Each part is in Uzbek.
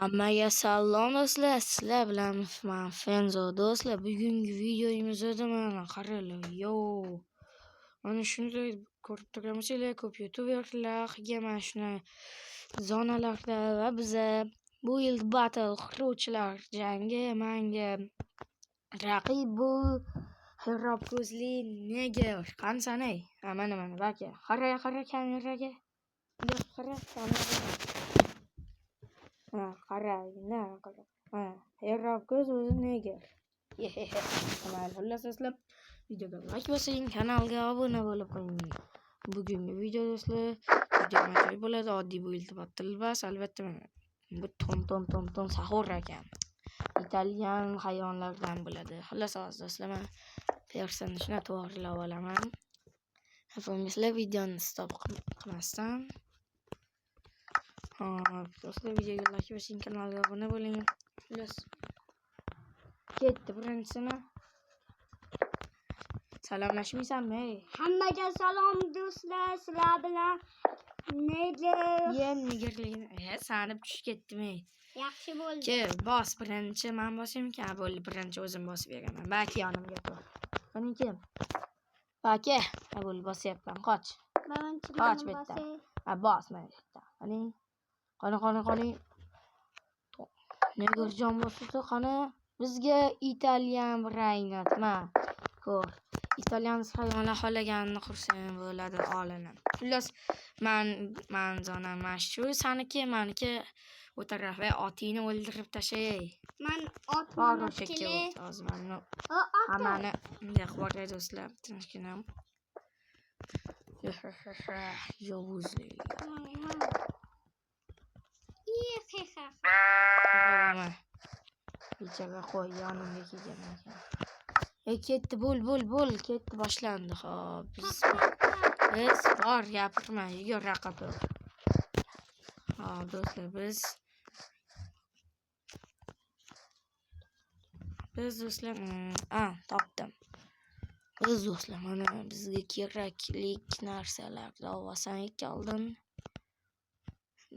Hammaga salom do'stlar, sizlar bilan men Fenzo do'stlar. Bugungi videomizda mana qaranglar, yo. Mana shunday ko'rib turgan ko'p youtuberlar qilgan mana shuni zonalarda va biza bu yil battle quruvchilar jangi menga raqib bu xirob ko'zli neger. Qani ey? Ha, mana mana baka. Qara, qara kameraga. Qara kameraga. Ha, qara, na, qara. Ha, xirob ko'z o'zi neger. Mayli, xullas do'stlar, videoga like bosing, kanalga obuna bo'lib qo'ying. Bugungi video do'stlar, juda ajoyib bo'ladi. Oddiy build battle emas, albatta mana bu tom tom tom tom sahur ekan. Italyan hayvonlardan bo'ladi. Xullas hozir do'stlar, men personi shuni to'g'rilab olaman. Xafa bo'lmaysizlar, videoni stop qilmasdan. Hop, do'stlar, videoga like bosing, kanalga obuna bo'ling. Xullas ketdi birinchisini. Salomlashmaysanmi, ey? Hammaga salom do'stlar, sizlar bilan Neger. Yen negerligini, sanib tushib ketdim, ey. Yaxshi bo'ldi. Ke, bos birinchi men bosimki, ha bo'ldi, birinchi o'zim bosib beraman. Baki yonimga tur. Qani kim? Baki, ha bo'ldi, bosyapman, qoch. Birinchi Qoch men bu yerdan. bosay. Ha, bos mana bu yerdan. Qani? Qani, qani, qani. Negerjon bosdi, qani? Bizga italyan brainat, ma. Ko'r. Italyan hayvonlar xohlaganini qursa ham bo'ladi olini. Xullas, man zonam mana shu, saniki, maniki u taraf va otingni o'ldirib tashlay. Man ot Bor minib o'sha kelay. o't hozir mana O, otim. hammani bunday qilib yuboray do'stlar, tinchgina. Yovuzlik. Ih, Bechora qo'y yonimga kelgan ekan. E ketdi, bo'l, bo'l, bo'l, ketdi, boshlandi. Xo'p, biz bor gapirma, yugur raqib. Hop, do'stlar, biz do'stlar, a, topdim. Biz do'stlar, mana bizga kerakli narsalarni olsam oldin.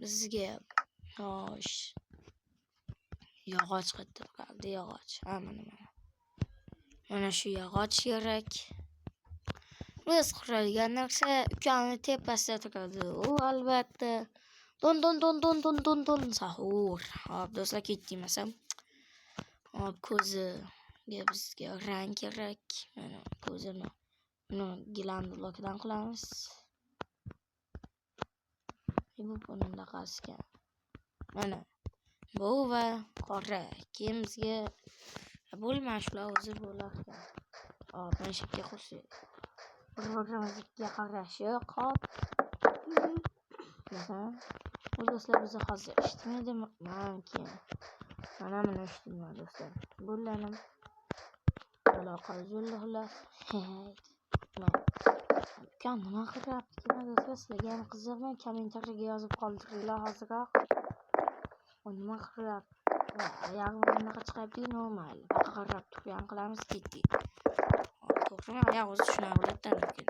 Bizga xo'sh yog'och qayerda turardi yog'och? Ha, mana mana. Mana shu yog'och kerak. Biz quradigan narsa ukani tepasida turadi. U albatta don don don don don don don sahur. Hop, do'stlar, ketdik masam. Hop, ko'ziga bizga rang kerak. Mana ko'zini buni gilam blokidan qilamiz. Bu bunaqasi ekan. Mana bu va qora. Keyin bizga bo'lma shular o'zi bo'lar ekan. Hop, mana shu yerga qo'shsak. Bir-birimizga qarashib, hop. Bu do'stlar bizni hozir eshitmaydi, man keyin. Mana buni eshitmayman do'stlar. Bo'lanim. Aloqa uzildi xullas. Ukam nima qilyapti do'stlar? Sizlarga ham qiziqmi? Kommentariyaga yozib qoldiringlar hoziroq. U nima qilyapti? Oyog'i bunaqa chiqyapti-yu, mayli. Qarab turgan qilamiz, ketdik. To'g'rimi? Oyoq o'zi shunaqa bo'ladi-da lekin.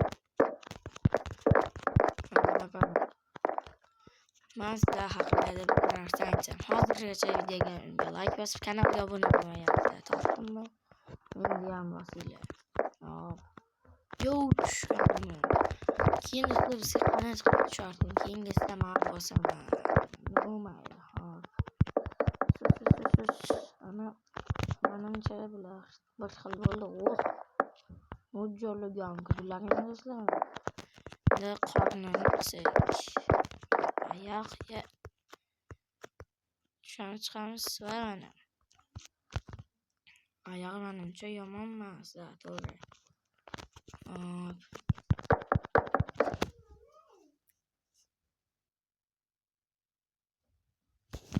Man sizlar haqida bir narsa aytsam. Hozirgacha videoga unga like bosib, kanalga obuna bo'lmayapsizlar. Topdimmi? Endi ham bosinglar. Hop. Yo, tushganmi? Keyin do'stlar bizga qancha chiqib tushardim. Keyingisida man bosaman. Mayli, hop. Ana manimcha bular bir xil bo'ldi. Oh. Mo'ljallagan bularni do'stlar. Endi qornini qilsak. Oyoq tushamiz, chiqamiz va mana. Oyog'i manimcha yomon emas, to'g'ri. Hop.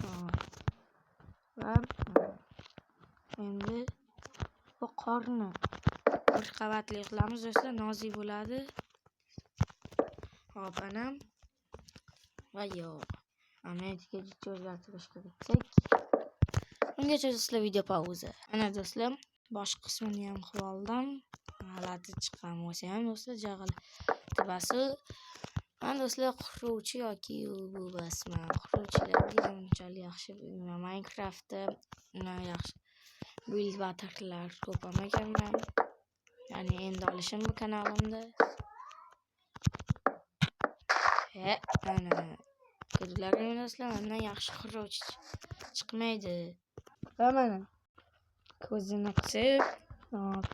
Hop. Va endi bu qorni bir qavatli qilamiz do'stlar, nozik bo'ladi. Hop, ana va yo'q. Amerikaga jicha o'zgartirish kiritsak. Ungacha do'stlar video pauza. Ana do'stlar, bosh qismini ham qilib oldim. G'alati chiqqan bo'lsa ham do'stlar, jag'il tepasi. Man do'stlar quruvchi yoki bu basman. Quruvchilar unchalik yaxshi bilmayman. Minecraftda yaxshi build battle'lar ko'p olmaganman. Ya'ni endi olishim bu kanalimda. Ana ko'rdilaringmi do'stlar, mendan yaxshi quruvchi chiqmaydi. Va mana ko'zini qisib, hop.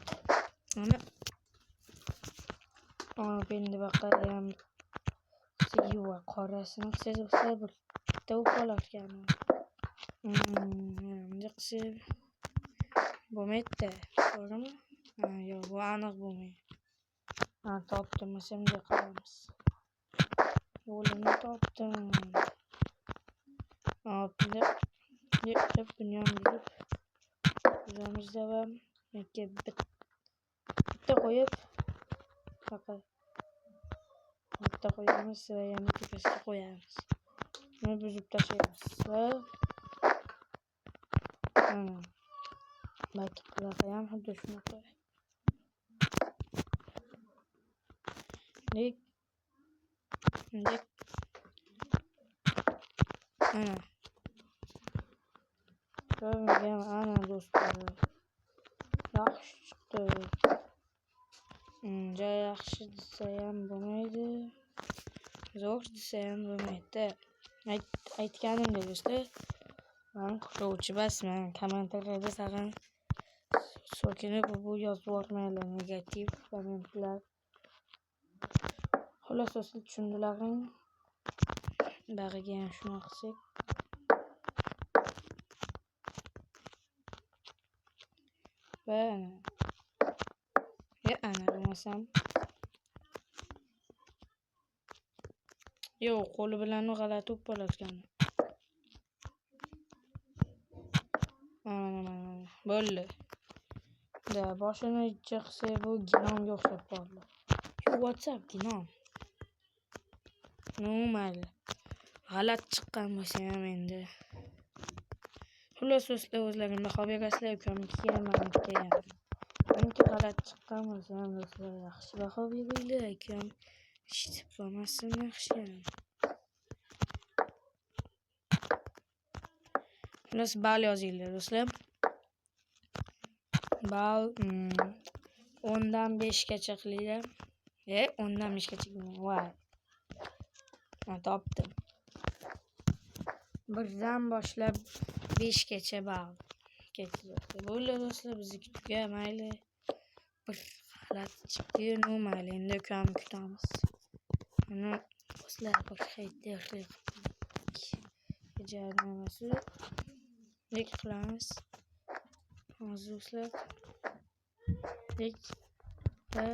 Mana hop, endi baqayam yuva qorasini qilsangiz do'stlar bitta bo'lib qolar ekan. Bunday qilsak bo'lmaydi-da, to'g'rimi? Ha, yo'q, bu aniq bo'lmaydi. Ha, topdim, bunday qilamiz. Yo'lini topdim. Hop, bunday qilib buni ham buzib buzamizda va bitta qo'yib faqat bitta qo'yamiz va yana tepasiga qo'yamiz. Buni buzib tashlaymiz va mana bunaqa ham xuddi shunaqa. Bunday. Mana. Ko'rgan ana do'stlar. Yaxshi chiqdi. Juda yaxshi desa ham bo'lmaydi. Zo'r desa ham bo'lmaydi. Aytganimdek do'stlar, men quruvchi emasman. Kommentariyada tag'in so'kinib bu yozib yubormanglar negativ kommentlar. Xullas do'stlar, tushundilaring. Bag'iga ham shuni qilsak. Va ana. Ana bo'lmasam. Yo'q, qo'li bilan u g'alati bo'lib qolar ekan. Mana, mana, mana. Bo'ldi. Da, boshini chiqsa bu ginomga o'xshab qoldi. Yo, WhatsApp ginom. Ну, mayli. G'alati chiqqan bo'lsa ham endi. Xullas do'stlar, o'zlaring baho berasizlar, ukamnikiga ham, meniki ham. Meniki g'alati chiqqan bo'lsa ham do'stlar, yaxshi baho beringlar, ukam eshitib qolmasin yaxshi ham. Xullas ball yozinglar do'stlar. Ball 10dan 5 gacha qilinglar. 10dan 5 gacha. Voy. Ha, topdim. 1dan boshlab 5 gacha ball. Ketdi do'stlar. Bo'ldi do'stlar, bizniki tuga, mayli. Bir g'alati chiqdi-yu, mayli, endi ukamni kutamiz. Mana do'stlar, bir xayterlik bajarmasi. Lik qilamiz. Hozir do'stlar. Lik va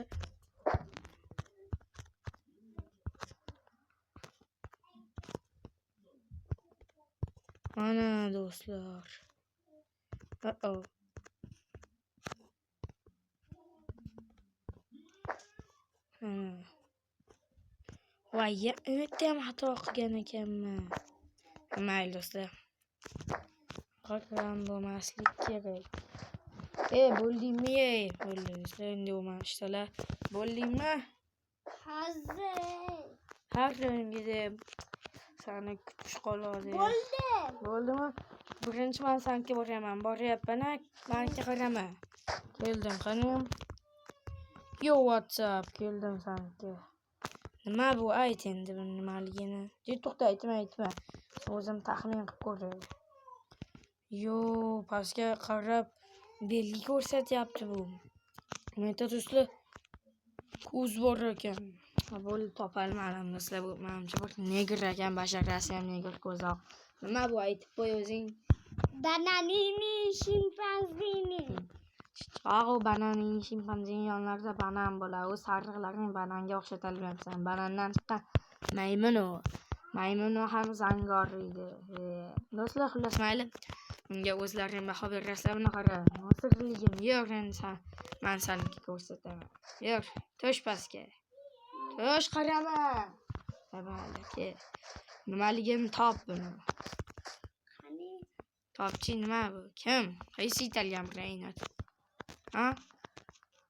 mana do'stlar. Uh-oh. Voy, yerda ham xato qilgan ekanman. Mayli do'stlar. Qatlam bo'lmaslik kerak. Bo'ldingmi? Bo'ldi do'stlar, endi o'mashtalar. Bo'ldingmi? Hozir. Har doimgidek seni kutish qoladi. Bo'ldi. Bo'ldimi? Birinchi men senga boraman. Boryapman, menga qarama. Keldim, qani? Yo, WhatsApp, keldim senga. Nima bu? Ayt endi buni nimaligini. To'xta, aytma, aytma. O'zim taxmin qilib ko'ray. Yo, pastga qarab belgi ko'rsatyapti bu. Menda do'stlar ko'z bor ekan. Bo'ldi, topolmadim do'stlar. Bu menimcha bir negr ekan, basharasi ham negr ko'zi oq. Nima bu? Aytib qo'y o'zing. Bananini, shimpanzini. Chichqoq u bananini, shimpanzini yonlarida banan bo'ladi. U sariqlarni bananga o'xshatalmayapsan. Banandan chiqqan maymun u. Maymun u ham zangor edi. Do'stlar, xullas mayli. Unga o'zlaring baho berasizlar. Buni qara. Sirligim yo'q endi sen. Men senga ko'rsataman. Yo'q, tush pastga. Tush qarama. Mayli, kel. Nimaligini top buni. Qani? Topchi nima bu? Kim? Qaysi italyan brainot? Ha?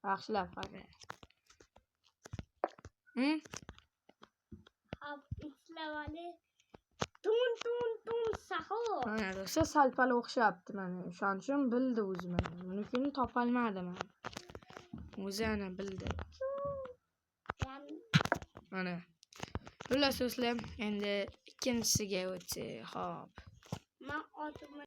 Yaxshilab qara. Hop, ishlab Tun tun tun sahur. Mana do'stlar, sal-pal o'xshabdi mana. O'shaning uchun bildi o'zi mana. Bunikini topolmadi mana. O'zi ana bildi. Mana. Xullas do'stlar, endi ikkinchisiga o'tsak, hop.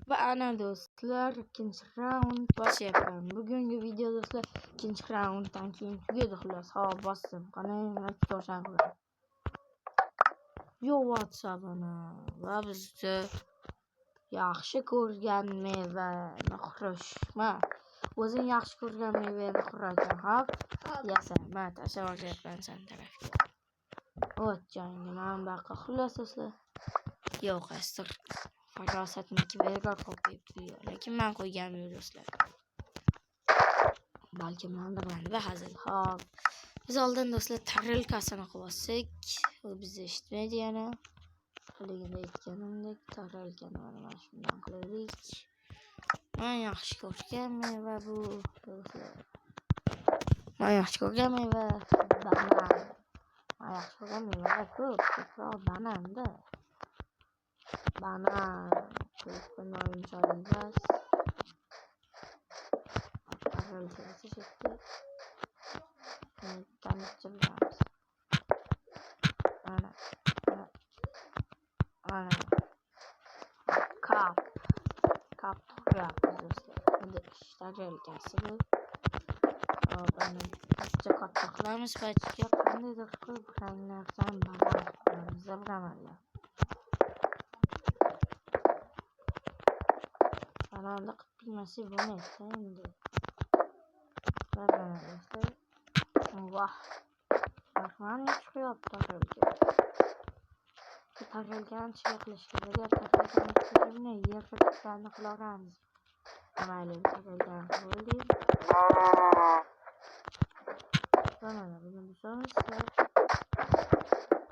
Va ana do'stlar, ikkinchi raund boshyapman. Bugungi video do'stlar ikkinchi raunddan keyin tugadi xullas. Hop, bosdim. Qani, nima toshan qiladi? Yo WhatsApp'ini va bizni yaxshi ko'rgan mevani xurishma. O'zing yaxshi ko'rgan mevani xurakan, hop? Yasan, man tashlab yuboryapman san tarafga. O't joyingga mana buyoqqa xullas do'stlar. Yo'q, astir. Farosatniki berroq qo'yib qo'yibdi, lekin men qo'yganim yo'q do'stlar. Balki mandirman va hazil. Hop. Biz oldin do'stlar tarelkasini qilib olsak, u bizni eshitmaydi yana. Haligida aytganimdek, tarelkani mana shundan qilaylik. Men yaxshi ko'rgan meva bu do'stlar. Men yaxshi ko'rgan meva banan. Men yaxshi ko'rgan mevalar ko'p, ko'proq bananda. Banan ko'p unchalik emas. Tarelkasi chetda. Tanishib bilamiz. Mana. Mana. Kap. Kap to'g'rayapmiz do'stlar. Endi tarelkasi bu. Hop, ana katta katta qilamiz. Pachka qandaydir qilib ranglardan banan qilamiz bilamanlar. Bananni qilib bilmasak bo'lmaydi endi. Mana do'stlar. Vah. Rahman chiqyapti tarelka. Tarelkani ichiga qilish kerak. Tarelkani ichiga yerga qilaveramiz. Mayli, tarelkani qo'ydik. Mana buni bosamiz.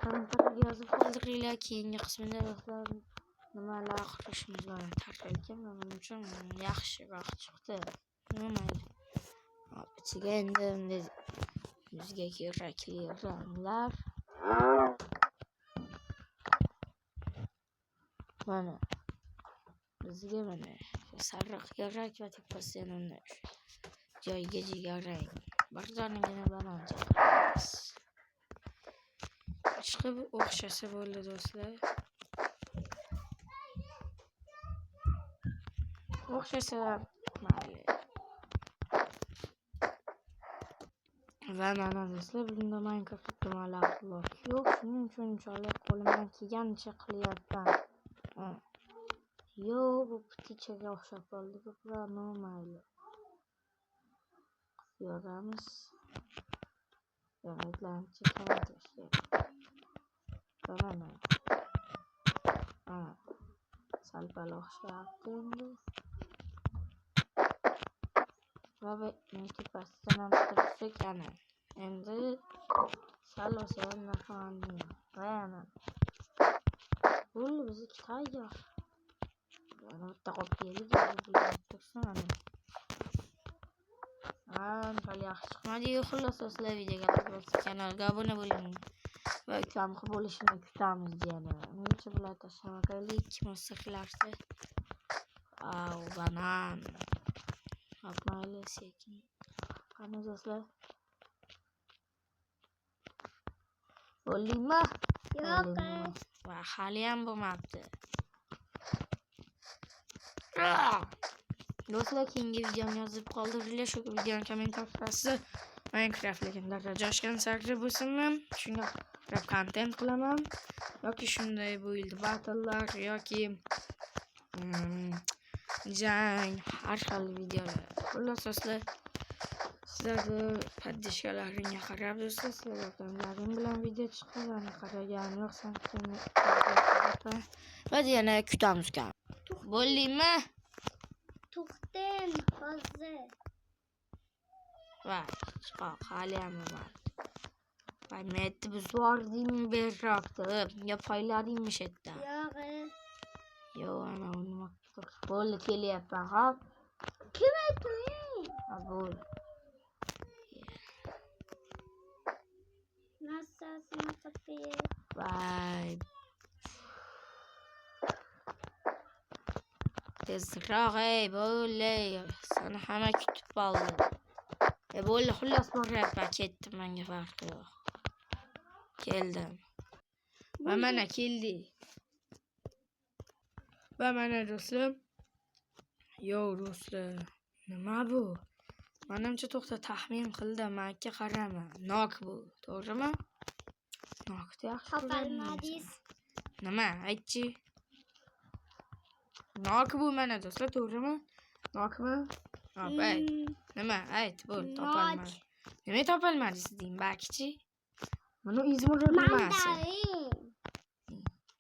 Kommentariyga yozib qoldiringlar. Keyingi qismida do'stlar nimalar qilishimiz mana tarelka buning uchun yaxshiroq chiqdi. Mayli. Hop, ichiga endi bizga kerakli ranglar. Mana bizga mana sariq kerak va tepasidan uni joyiga jigarrang. Bir donagina banan chiqamiz. Chiqib o'xshasa bo'ldi do'stlar. O'xshasa mayli. Va mana do'stlar, bunda Minecraft nimalar blok yo'q. Shuning uchun inshaalloh qo'limdan kelganicha qilyapman. Yo'q, bu ptichaga o'xshab qoldi ko'proq, mayli. Yoramiz. Renklarni kamaytirish kerak. Va mana. Mana. Sal-pal o'xshayapti endi. Va bu tepasidan ham tursak ana. Endi sal bo'lsa ham narxoni va ana. Bo'ldi, bizniki tayyor. Yana bitta qolib keldik, tursin ana. Anchalik yaxshi chiqmadi. Xullas do'stlar, videoga like bosib, kanalga obuna bo'ling va ukam qilib bo'lishini kutamiz yana. Ungacha bular tashlab musiqalarni. Au, banan. Hop, mayli, sekin. Qani do'stlar? Bo'ldingmi? Yo'q. Va haliyam bo'lmabdi. Do'stlar, keyingi videomni yozib qoldiringlar. Shu videoni kommentariyasida Minecraft lekin daraja oshgan sari bo'lsinmi? Shunga qarab kontent qilaman yoki shunday build battle'lar yoki jang, har xil videolar. Xullas do'stlar, sizlarni podpishkalaringga qarab do'stlar, sizlar yordamlaring bilan video chiqadi. Qaraganim yo'q, san va yana kutamiz. Bo'ldingmi? To'xtang hozir. Va chiqoq, haliyam bo'lmadi. Va metni buzvordingmi berroqdi? Yo poyladingmi shu yerdan? Yo'q. Yo'q, ana nima bo'ldi, kelyapman, hop. Kim aytdi? Ha, bo'ldi. Nasasini qilib. Vay. Tezroq ey, bo'ldi. Seni hamma kutib oldi. E bo'ldi, xullas boryapman, ketdim, menga farqi yo'q. Keldim. Va mana keldik. Va mana do'stlar. Yo do'stlar, nima bu? Manimcha to'xta, taxmin qildim, manga qarama. Nok bu, to'g'rimi? Nokni yaxshi ko'raman. Topolmadingiz. Nima? Aytchi. Nok bu mana do'stlar, to'g'rimi? Nokmi? Hop, ayt. Nima? Ayt, bo'l, Nok. topolmadim. Nima topolmadingiz deng, bakchi? Buni изумруд nimasi? Mandarin.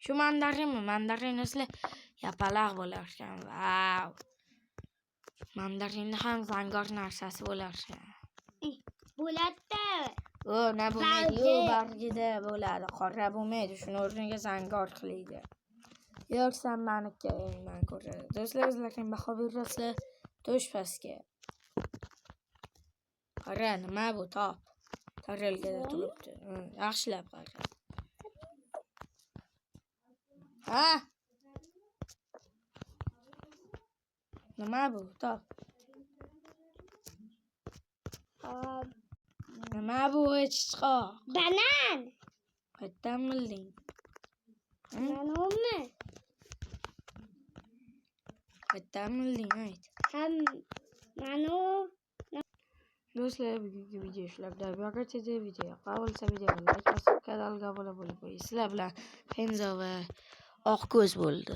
Shu mandarinmi? Mandarin do'stlar yapaloq bo'lar ekan. Vau. Mandarinni ham zangor narsasi bo'lar ekan. Bo'ladi. O, na bo'lmaydi, Bargi. Bargida bo'ladi. Qora bo'lmaydi. Shuni o'rniga zangor qilaydi. Yo'q, san maniki, man ko'radi. Do'stlar, o'zlaring baho berasizlar. Tush pastga. Qara, nima bu? Top. Tarelkada turibdi. Yaxshilab qara. Ha? Nima bu? Top. Hop. Nima bu, ey chichqoq? Banan. Qayerdan bilding? Hı? Bananmi? Qayerdan bilding, ayt. Ham manu. Do'stlar, bugungi video shulardan iborat edi. Video yoqqan bo'lsa, videoga like bosib, kanalga obuna bo'lib qo'ying. Sizlar bilan Fenzo va Oqko'z bo'ldi.